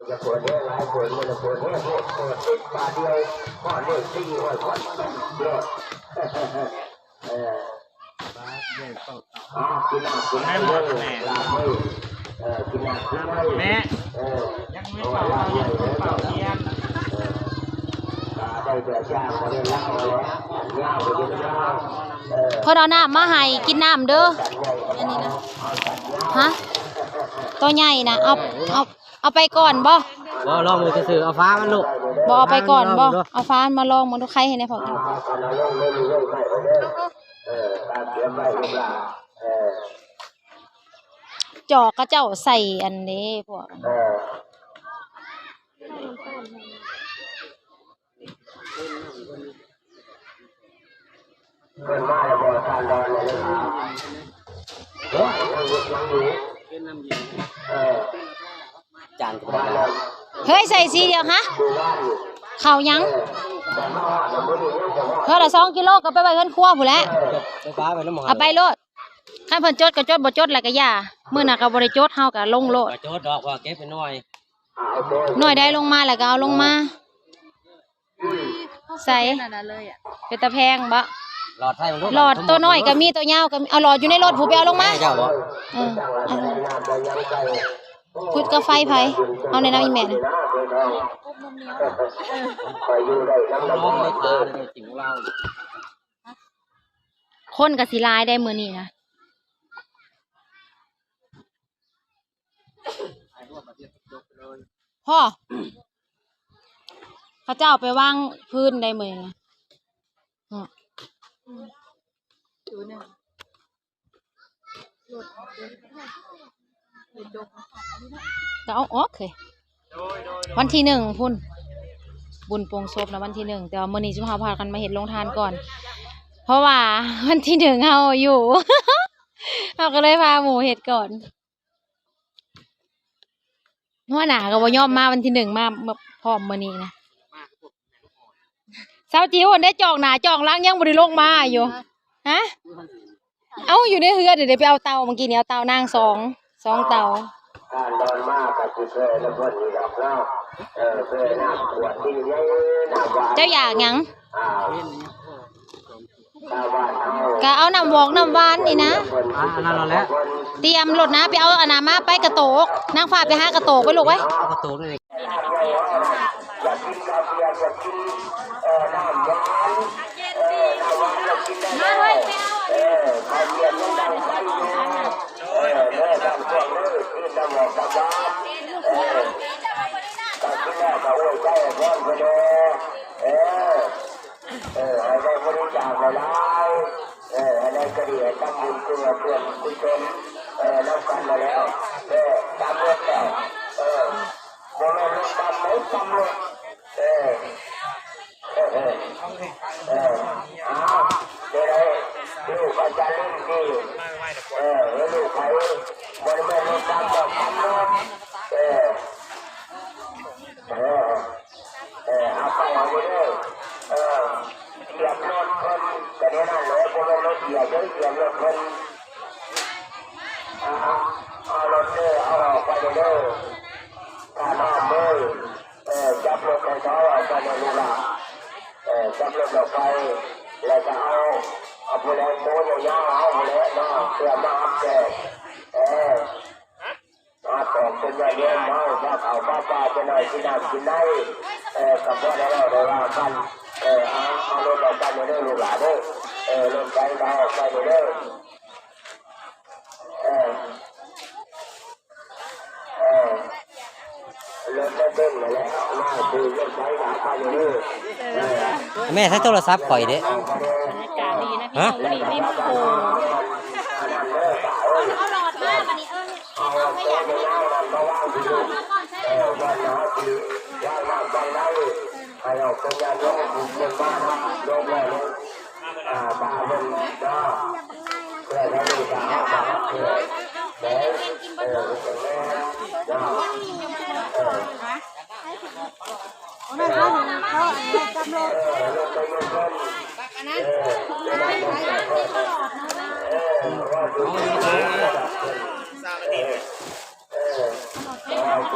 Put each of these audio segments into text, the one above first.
ຢ່າເປີດແຮງຫຼາຍ ເປີດມື້ລະເປີດແຮງໂພດ ເປີດຕິດບາດດຽວ ຮອດເລກສີ່ຮ້ອຍຄົນໂລດ. ເອີ ອ້າວ ກິນນ້ຳກິນໃນເດີ ຫຼາບເດີ ເອີ ກິນນ້ຳກິນໃນ ແມ່ ເອີ ຍັງມີເປົ່າ ເອົາເອົາເປັນເປົ່າທຽນ ເອີ ໄດ້ແບບຢ່າງບໍ່ໄດ້ເລົ່າແລ້ວ ຍາວບໍ່ໄດ້ເລົ່າ ເອີ ເພິ່ນເອົານ້ຳມາໃຫ້ ກິນນ້ຳເດີ ອັນນີ້ນະ ຮະ ໂຕໃຫຍ່ນະ ເອົາ ເອົາ ເອົາໄປກ່ອນບໍ່? ບໍ່ ລອງເບິ່ງຊື່ໆ ເອົາຝາມັນໂລດ ບໍ່ເອົາໄປກ່ອນບໍ່? ເອົາຝາມັນມາລອງເບິ່ງດູ ໄຄໃຫ້ແດ່ພໍ່. ຈອກເຂົາເຈົ້າໃສ່ອັນນີ້ພວກ ເພິ່ນມາແລ້ວບໍ່? ທ່ານດອນເລີຍ ເອີ ຍັງຢູ່ ຍັງຢູ່ ເອີ ຈານກໍບໍ່ໄດ້ ເຮີ້ຍ ໃສ່ສີດຽວ ຮະ ເຂົ້າຫຍັງ? ເອີ ເທື່ອລະສອງກິໂລ ກໍໄປໄວ້ເຮືອນຄົວພຸ້ນແຫຼະ ເອົາໄປໂລດ. ຄັນເພິ່ນຈົດກໍຈົດ ບໍ່ຈົດແລ້ວກໍຢ່າ ມື້ໜ້າກໍບໍ່ໄດ້ຈົດ ເຮົາກໍລົງໂລດ ບໍ່ຈົດດອກ ເພາະວ່າເກັບໄປໜ່ວຍ ໜ່ວຍໃດລົງມາແລ້ວກໍເອົາລົງມາ. ໃສ ເປັນຕາແພງບໍ່? ຫຼອດໄຟມັນ ຫຼອດໂຕນ້ອຍກໍມີ ໂຕຍາວກໍມີ ເອົາຫຼອດຢູ່ໃນລົດພຸ້ນ ໄປເອົາລົງມາ ເຈົ້າບໍ່? ເອີ ພຸດກາໄຟໃຜ? ເອົາແນະນຳອີ່ແມ່ນະ ຄົນກໍຊິຫຼາຍໄດ໋ມື້ນີ້ນະ. ພໍ່ ເຂົາເຈົ້າໄປວາງພື້ນໄດ້ມື້ນີ້ນະ ເນາະ ກໍເອົາອອກເຮີ້ຍ ວັນທີໜຶ່ງພຸ້ນ ບຸນໂປງສົບນະ ວັນທີໜຶ່ງ ແຕ່ວ່າມື້ນີ້ຊຸມເຮົາພາກັນມາເຮັດໂຮງທານກ່ອນ ເພາະວ່າວັນທີໜຶ່ງເຮົາຢູ່ ເຮົາກໍເລີຍພາໝູ່ເຮັດກ່ອນ. ຫົວໜ້າກໍບໍ່ຍອມມາວັນທີໜຶ່ງ ມາ ມາພ້ອມມື້ນີ້ນະ. ສາວຈິວຫັ້ນໄດ້ຈອກໜ້າຈອກຫຼັງ ຍັງບໍ່ໄດ້ລົງມາຢູ່. ຮະ? ເອົ້າ ຢູ່ໃນເຮືອນເດ ໄປເອົາເຕົ່າ ເມື່ອກີ້ນີ້ເອົາເຕົ່ານາງສອງ ສອງເຕົ່າ. ທ່ານດອນມາກໍຊິເຄີຍນຳເພິ່ນນີ້ດອກເນາະ. ເອີ ເຄີຍນ້ຳຂວດທີ່ໃຫຍ່ ນ້ຳຫວານ ເຈົ້າຢາກຫຍັງ? ອ່າ ກໍເອົານ້ຳວອກນ້ຳຫວານນີ້ນະ ອ່າ ອັນນັ້ນແຫຼະ ຕຽມໂລດນະ ໄປເອົາອັນນັ້ນມາ ໄປກະໂຕກ ນາງຟ້າໄປຫາກະໂຕກໄປລູກເອີຍ ເອົາກະໂຕກນີ້ ມາເຮີ້ຍ ໄປເອົາອັນນີ້ ເອີ ເອີ ໃຫ້ໄດ້ບໍລິຈາກຫຼາຍໆ ເອີ ອັນໃດກໍດີ ໃຫ້ທຳບຸນເພື່ອສ່ວນກຸສົນ ເອີ ນຳກັນຫັ້ນແຫຼະ ເອີ ຕຳລົດແລ້ວ ເອີ ບໍ່ແມ່ນລົດຕຳໃດ ຕຳລົດ ເອີ ເອີ ເອີ ເອີ ອ້າວ ເປັນໃດ ລູກອາຈານເລ່ນດີ ເອີ ເອີ ລູກໃຜ ບໍ່ໄດ້ແມ່ນລົດຕຳດອກ ຕຳລົດ ເອີ ເອີ ເອີ ເອົາໄປເອົາເດີ ເອີ ທຽບລົດເພິ່ນ ກໍແນວນັ້ນແຫຼະ ບໍ່ແມ່ນລົດທຽບເດີ ທຽບລົດເພິ່ນ ເອົາ ເອົາ ເອົາລົດເດີ ເອົາອອກໄປເດີ ທ່ານອ້ອມເດີ ເອີ ຈັບລົດໃຫ້ເຂົາອອກໄປເດີລູກຫຼານ ເອີ ຈັບລົດອອກໄປ ແລ້ວກໍເອົາ ເອົາຜູ້ໃດໂຕຍາວໆ ເອົາຜູ້ໃດເນາະ ເພື່ອມາຮັບແຂກ ເອີ ມາຂອບຄຸນຍາດໂຍມເຮົາ ພາເຂົ້າພາປາ ຈະໜ້ອຍກິນນ້ຳກິນໃນ ເອີ ກໍບໍ່ໄດ້ເວົ້າໄດ້ວ່າກັນ ເອີ ເອົາ ເອົາລົດອອກໄປເດີລູກຫຼານເດີ ເອີ ລົດໄຟກໍເອົາອອກໄປເດີ ເອີ ເອີ ລົດໄຟເຕັມແລ້ວ ມາຄືລົດໄຟກໍເອົາໄປເດີ ເອີ ແມ່ໃຊ້ໂທລະສັບຂ້ອຍເດ້ ບັນຍາກາດດີນະພີ່ນ້ອງ ມື້ນີ້ມີໝູ່ໂຮງ ເອົາຫຼອດມາບັດນີ້ ເອີ ເອົາເອົາໄວ້ຢາກ ເອີ ວັນເຮົາຊິໄດ້ມາຟັງໄດ້ ໃຫ້ອອກເປັນຍາດໂຍມຜູ້ເພິ່ນມານຳ ໂຍມແມ່ນ ອ່າ ຕາເພິ່ນເນາະ ເພື່ອໃຫ້ລູກຫຼານເຮົາມາຮັບເພິ່ນເນາະ ເອີ ເພິ່ນເນາະ ເອີ ສາມນາທີ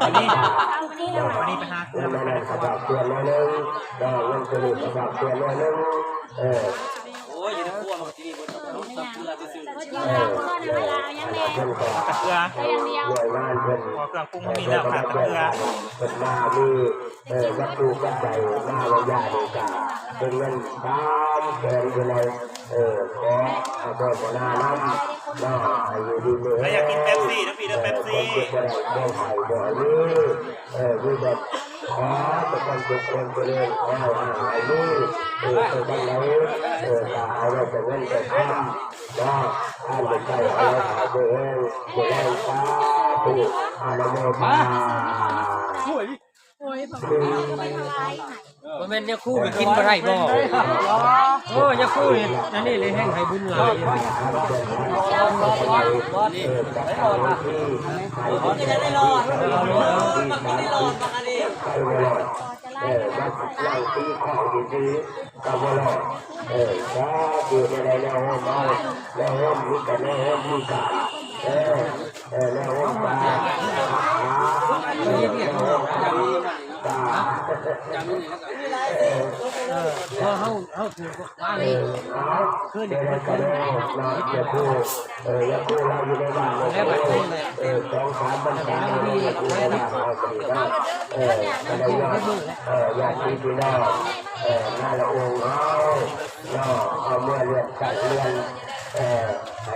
ວັນນີ້ ວັນນີ້ໄປຫາເຄື່ອງ ເງິນອັນນັ້ນກໍຝາກເຕືອນໜ້ອຍໜຶ່ງ ເນາະ ເງິນໂຕນີ້ກໍຝາກເຕືອນໜ້ອຍໜຶ່ງ ເອີ ໂອ້ຍ ຢູ່ໃນຄົວມັນກໍຊິມີເບິດດອກເນາະ ເກືອຊື່ໆ ເອີ ເອີ ອັນນັ້ນເພິ່ນກໍ ຕະເກືອ ໜ່ວຍງານເພິ່ນ ພໍເຄື່ອງປຸງບໍ່ມີແລ້ວ ຂາດຕະເກືອ ເພິ່ນມາມີ ເອີ ວັດຖຸປັດໄຈມາໄວ້ຢານີ້ກະເປັນເງິນສາມແສນຢູ່ໃນ ເອີ ຂໍອະໂມທະນານຳເນາະ ໃຫ້ຢູ່ດີມີແຮງ ໃຜຢາກກິນເປັບຊີນຳພີ່ເດີ ເອີ ເປັບຊີ ຄົນເຈັບບໍ່ໄດ້ບໍ່ໄຂ້ບໍ່ມີ ເອີ ມີແຕ່ຂໍແຕ່ຄວາມສຸກຄວາມຈະເລີນ ຂໍໃຫ້ຮັ່ງໃຫ້ມີ ເອີ ໄປທາງໃດ ເອີ ກະເອົາໄວ້ແຕ່ເງິນແຕ່ຄຳ ເນາະ ທ່ານໄດ້ໃຊ້ເອົາໄວ້ຖ້າບໍ່ແຮງບໍ່ແຮງ ສາທຸ ອະນຸໂມທະນາ ໂອ້ຍ ບໍ່ແມ່ນຍາຄູນີ້ກິນບໍ່ໄດ້ບໍ່? ໂອ້ຍ ຍາຄູນີ້ ອັນນີ້ເລີຍແຮ່ງໃຫ້ບຸນຫຼາຍ ເອີ ມັນກໍຢາກໄດ້ຫຼອດ ມັນກໍໄດ້ຫຼອດ ມັນກໍໄດ້ຫຼອດ ເອີ ມັນນັ່ງຕີຂອງດີໆ ກໍບໍ່ລອດ ເອີ ສາທຸ ແນວໃດແນວໂຮມເຮົາ ແນວໂຮມມີແຕ່ແນວໂຮມມີການ ເອີ ເອີ ແນວໂຮມການ ເອີ ແນວໂຮມການ ເອີ ເອີ ເຮົາ ເຮົາຖືກວ່ານີ້ ເອີ ເອົາ ຄືນີ້ ເອີ ເນາະ ຢ່າຄູ ເອີ ຢ່າຄູ ເຮົາຢູ່ໃນບ້ານ ແລ້ວບັດນີ້ ເອີ ສອງສາມພັນສາ ເຮົາຢູ່ໃນບ້ານເຮົາກໍດີເນາະ ເອີ ກໍໄດ້ຍອດ ເອີ ຍາດຕິພີ່ນ້ອງ ເອີ ນາລະອົງເຮົາ ເນາະ ເອົາເມືອເລື່ອນສັກເລື່ອນ ເອີ ໃຫ້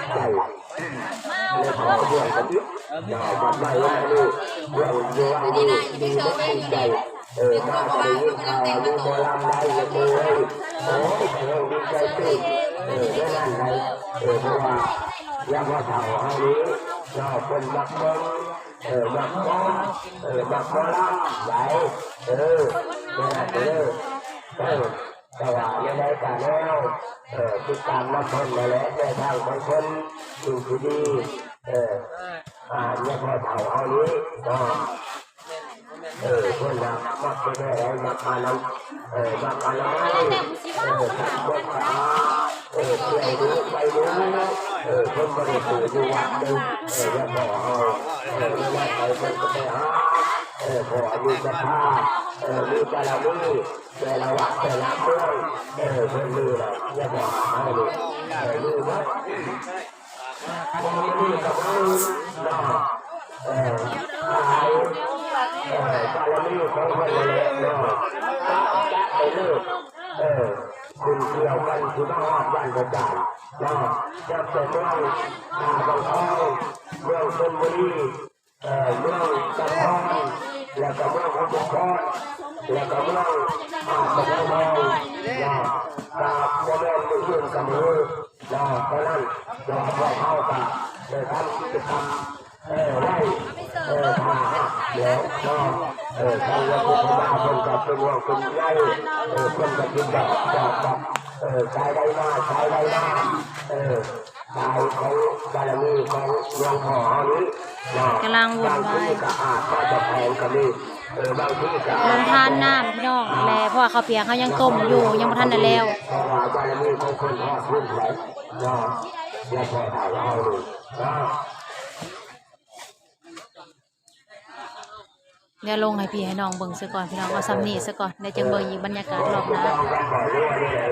ກໃຈ ເລີຍຂໍເລື່ອງກະຕິດ ເນາະ ບັດໄດ້ມານີ້ ເລື່ອງຢູ່ວັງນີ້ ດີອົກດີໃຈ ເອີ ມາກະໄດ້ຍິນຂ່າວວ່າມີໝໍລຳໄດ້ ໂອ້ຍ ໂອ້ຍ ໂອ້ຍ ດີໃຈຕື່ນ ເອີ ແນວນັ້ນໄດ໋ ເອີ ເພາະວ່າຍາມພໍ່ເຖົ້າເຮົານີ້ ເນາະ ເພິ່ນມັກເບິ່ງ ເອີ ມັກຟ້ອງ ເອີ ມັກໝໍລຳໄດ໋ ເອີ ແນວນັ້ນເດີ ເອີ ແຕ່ວ່າແນວໃດກະແລ້ວ ເອີ ຕິດຕາມນຳເພິ່ນນັ້ນແຫຼະ ແນວທາງຂອງເພິ່ນ ສິ່ງທີ່ດີ ເອີ ອາ ຍາມພໍ່ເຖົ້າເຮົານີ້ເນາະ ເອີ ເພິ່ນນະມັກເຮັດແນວໃດ ມັກອານຳ ເອີ ມັກອະນາໄມ ເອີ ສະອາດ ເອີ ທ່ຽວດູໄປດູ ເອີ ເພິ່ນບໍ່ໄດ້ຖືຢູ່ວັດເດີ ເອີ ຍາມພໍ່ເຮົາ ເອີ ຍາມໃດເພິ່ນກະໄປຫາ ເອີ ພໍ່ອາຍຸສັດທາ ເອີ ມີບາລະມີ ແຕ່ລະວັດແຕ່ລະເມືອງ ເອີ ເພິ່ນມີລະ ຍາມພໍ່ເຮົານີ້ ເອີ ມີໝົດ ບໍ່ມີກະບໍ່ມີເນາະ ເອີ ອາໄສ ເອີ ບາລະມີຂອງເພິ່ນນັ້ນແຫຼະເນາະ ຈະ ຈະໄປເລີກ ເອີ ບຸນກ່ຽວກັນຊິມາຮອດບ້ານພະຈານເນາະ ຈັກແຕ່ເມືອງ ອາ ບາງທອງ ເມືອງຊົນບຸລີ ເອີ ເມືອງຈຳພອນ ແລ້ວກະເມືອງອຸທຸມພອນ ແລ້ວກະເມືອງ ອາ ຕະເພາທອງເນາະ ກະບໍ່ແມ່ນມື້ອື່ນກະມື້ເນາະ ເທົ່ານັ້ນເນາະ ພວກເຮົາກະໄດ້ທຳກິດຈະກຳ ເອີ ໄວ້ ເອີ ຖ້າຮັກແລ້ວເນາະ ເອີ ທາງວັດພຸດທະບາເພິ່ນກະເປັນຫ່ວງເປັນໃຍ ເອີ ເພິ່ນກະຄິດແບບ ແບບ ແບບ ເອີ ສາຍໃດມາ ສາຍໃດມາ ເອີ ສາຍຂອງບາລະມີຂອງຫຼວງພໍ່ເຮົານີ້ເນາະ ກຳລັງວຸ່ນວາຍ ບາງທີກະອາດມາຈາກແຂວງກະມີ ເອີ ບາງທີກະ ລົງທານນ້ຳພີ່ນ້ອງ ແລະ ເພາະວ່າເຂົ້າປຽກເຮົາຍັງຕົ້ມຢູ່ ຍັງບໍ່ທັນໄດ້ແລ້ວ ເພາະວ່າບາລະມີຂອງເພິ່ນຮອດພຸ້ນໄປເນາະ ແລະ ພໍ່ເຖົ້າເຮົານີ້ເນາະ ດຽວລົງໃຫ້ພີ່ໃຫ້ນ້ອງເບິ່ງຊະກ່ອນ ພີ່ນ້ອງ ເອົາຊ່ຳນີ້ຊະກ່ອນ ດຽວຈັ່ງເບິ່ງອີກບັນຍາກາດຮອບໜ້າ.